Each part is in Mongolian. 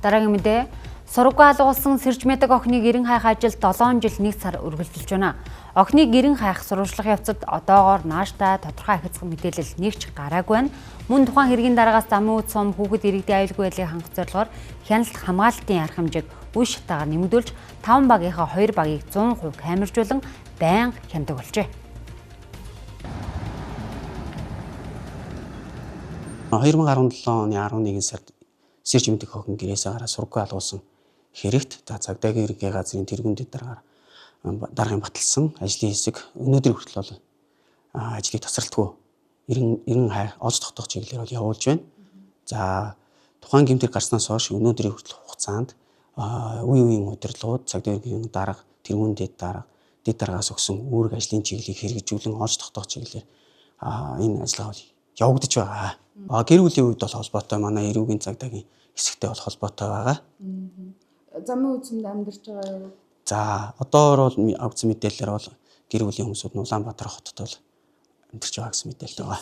Дараагийн мэдээ. Сургуу алгуулсан сэрж мэдэг охиныг эрен хайх ажил 7 жил 1 сар үргэлжилж байна. Охиныг эрен хайх сурвалжлах явцад одоогоор нааштай тодорхой ахицхан мэдээлэл нэг ч гараагүй байна. Мөн тухайн хэргийн дараагаас замын үд сум хүүхэд иргэдийн аюулгүй байдлыг хангах зорилгоор хяналт хамгаалалтын арга хэмжээг үе шатаагаар нэмэгдүүлж 5 багийнхаа 2 багийг 100% камержуулан байнга хяндаг болжээ. 2017 оны 11 сард сэрж мэдэг охин гэрээсээ гараа сургуу алгуулсан хэрэгт за цагдаагийн ерөнхий газрын тэргүүн дэд даргаар даргын баталсан ажлын хэсэг өнөөдөр хүртэл бол ажлыг тасралтгүй 90 хай олж тогтоох чиглэлээр бол явуулж байна. За тухайн гэмтэр гарснаас хойш өнөөдрийн хүртэл хугацаанд үе үеийн удирдлагууд цагдаагийн ерөнхий дарга, тэргүүн дэд дарга, дэд даргаас өгсөн үүрэг ажлын чиглэлийг хэрэгжүүлэн олж тогтоох чиглэлээр энэ ажиллагаа бол явагдаж байгаа. Гэр бүлийн үед бол холбоотой манай эрүүгийн цагдаагийн хэсэгтэй бол холбоотой байгаа. Замын үдсэнд амьдарч байгаа юу? За одоогор бол авсан мэдээлэлээр бол гэр бүлийн хүмүүсүүд нь Улаанбаатар хотод бол амьдарч байгаа гэсэн мэдээлэл байгаа.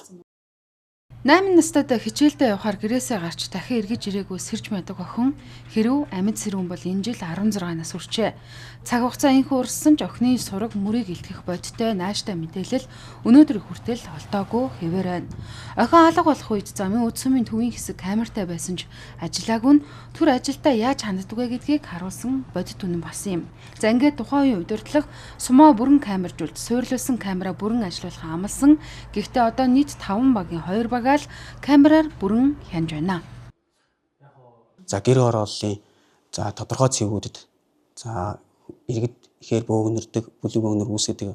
8 настайд хичээлдээ явахаар гэрээсээ гарч дахин эргэж ирээгүй сэрж мэдэг охин хэрв амьд сэрүүн бол энэ жил 16 нас хүрчээ. Цаг хугацаа инхүү урссан ч охины сураг мөрийг илтгэх бодиттой нааштай мэдээлэл өнөөдөр хүртэл олдоогүй хэвээр байна. Охин алга болох үед замын үд сумын төвийн хэсэг камертай байсан ч ажиллаагүй нь төр ажилдаа яаж ханддаг вэ гэдгийг харуулсан бодит үнэн болсон юм. За ингээд тухайн үеийн удирдлага сумаа бүрэн камержуулж суйрлуулсан камера бүрэн ажиллуулах амласан. Гэхдээ одоо нийт 5 багийн 2 багаа камераар бүрэн хянж байна. За гэр хорооллын за тодорхой цэгүүдэд за иргэд ихээр бөөгнөрдөг, бүлэг бөөгнөр үүсгэдэг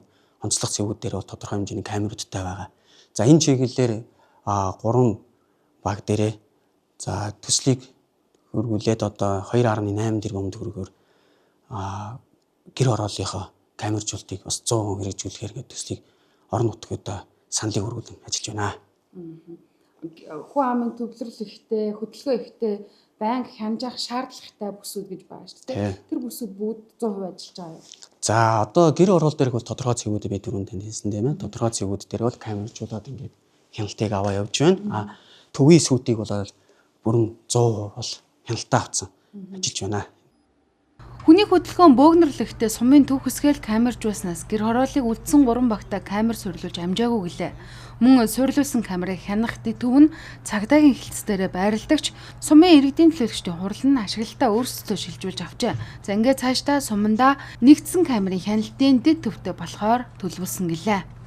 онцлог цэгүүд дээр бол тодорхой хэмжээний камеруудтай байгаа. За энэ чиглэлээр 3 баг дээрээ за төслийг хөргүүлээд одоо 2.8 тэрбум төгрөгөөр гэр хорооллынхоо камержуултыг бас 100% хэрэгжүүлэхээр гэдэг төслийг орон нутгад саналыг өргүүлэн ажиллаж байна. Хүн амын төвлөрөл ихтэй, хөдөлгөөн ихтэй, байнга хянжаах шаардлагатай бүсүүд гэж байгаа шүү дээ. Тэр бүсүүд бүгд 100% ажиллаж байгаа юу? За одоо гэр хороол дээрх бол тодорхой цэгүүд би түрүүн танд хэлсэн тийм ээ. Тодорхой цэгүүд дээр бол камержуулаад ингээд хяналтыг аваа явж байна. Төвийн сүүдийг бол бүрэн 100% бол хяналтаа авсан ажиллаж байна. Хүний хөдөлгөөн бөөгнөрлөгтэй сумын төв хэсгээл камержуулснаас гэр хорооллыг үлдсэн 3 багтаа камер суйрлуулж амжаагүй гэлээ. Мөн суйрлуулсан камерыг хянах төв нь цагдаагийн хэлцээрээ байрладагч сумын иргэдийн төлөөлөгчдийн хурал нь ашиглалтаа өөрсдөө шилжүүлж авчээ. За ингээд цаашдаа сумандаа нэгдсэн камерын хяналтын дэд төвтэй болохоор төлөвлөсөн гэлээ.